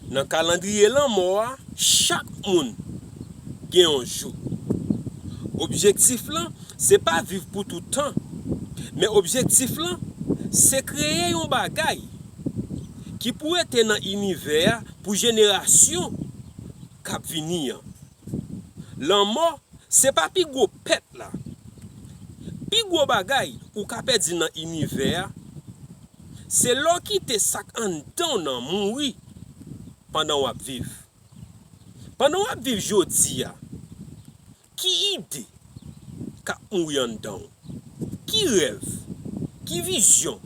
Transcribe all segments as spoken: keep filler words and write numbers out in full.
Nan kalandriye lanmò a, chak moun gen yon jou. Objektif lan, se pa viv pou tout tan, men objektif lan, se kreye yon bagay ki pou rete nan inivè a pou jenerasyon k ap vini an. Lanmò, se pa pi gwo pèt la. Pi gwo bagay ou ka pèdi nan inivè a, se lè w kite sa k anndan w nan mouri pandan w ap viv. Pandan w ap viv jodi a, ki ide k ap mouri anndan w? Ki rèv? Ki vizyon?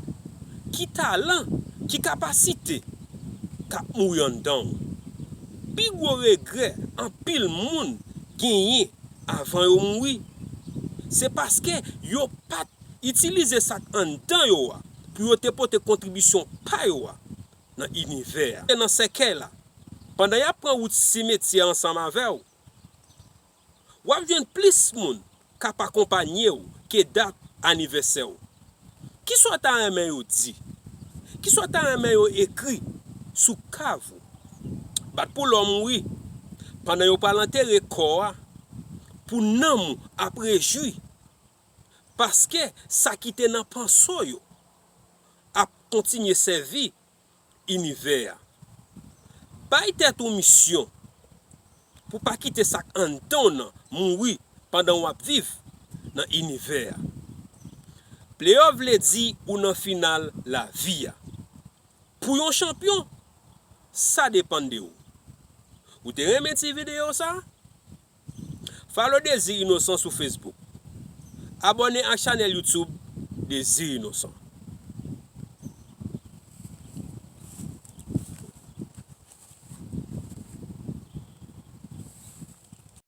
Ki talan? Ki kapasite k ap mouri anndan w? Pi gwo regrè anpil moun genyen avan yo mouri, se paske yo pa t itilize sa k anndan yo a pou yo te pote kontribisyon pa yo a nan inivè a. Nan sèkèy la, pandan y ap pran wout simetyè ansanm avè w, w ap jwenn plis moun k ap akonpanye w ke dat anivèsè w. Kisa w ta renmen yo di? Kisa w ta renmen yo ekri sou kav ou? Bat pou lè w mouri, pandan yo pral antere kò a, pou nanm ou ap rejwi, paske sa ki te nan panse w yo ap kontinye sèvi inivè a. Bay tèt ou misyon pou pa kite sa k anndan w nan mouri pandan w ap viv nan inivè a. Playoff vle di ou nan final lavi a. Pou yon chanpyon, sa depann de ou. Ou te renmen ti videyo sa? Follow Désir Innocent sou Facebook. Abòne ak chanèl YouTube Désir Innocent.